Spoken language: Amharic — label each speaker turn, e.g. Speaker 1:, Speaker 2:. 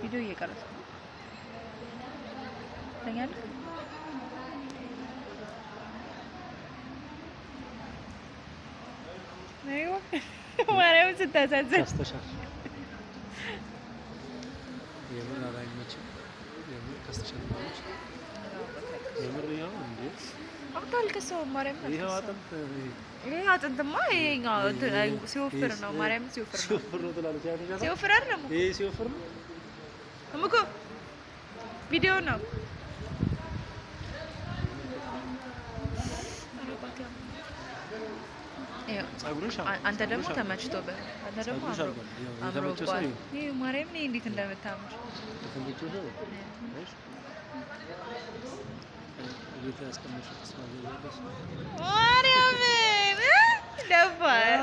Speaker 1: ቪዲዮ እየቀረጽኩ ነው። ተኛለህ? አይዋ ማርያም ስታሳዝን።
Speaker 2: ከስተሻል። የምር ኧረ አይመችም። የምር ከስተሻል ማለት የምር ያው እንዴ።
Speaker 1: አንተ አልከሳሁም። ማርያምን
Speaker 2: ይኸው
Speaker 1: አልከሳሁም።
Speaker 2: አጥንት።
Speaker 1: ይሄ አጥንትማ ይሄኛው እንትን ሲወፍር ነው። ማርያምን ሲወፍር ነው።
Speaker 2: ሲወፍር ነው ትላለች። አይተሻታል?
Speaker 1: ሲወፍር አይደለም።
Speaker 2: ይሄ ሲወፍር ነው።
Speaker 1: እምኮ ቪዲዮ ነው። ይኸው።
Speaker 2: ፀጉርሽ
Speaker 1: አንተ ደግሞ ተመችቶብህ፣ አንተ ደግሞ
Speaker 2: ፀጉርሽ
Speaker 1: አምሮ
Speaker 2: አድጓል። ያው የተመቸው ሰው
Speaker 1: አምሮባል።
Speaker 2: ይሁን።
Speaker 1: ይሄ ማርያምን ይሄ እንዴት እንደምታምር።
Speaker 2: የተመቸው ሰው እሺ። ቤት ያስቀመጥሽው ተስፋ አደርጋለሁ።
Speaker 1: ማርያምን ደፋር።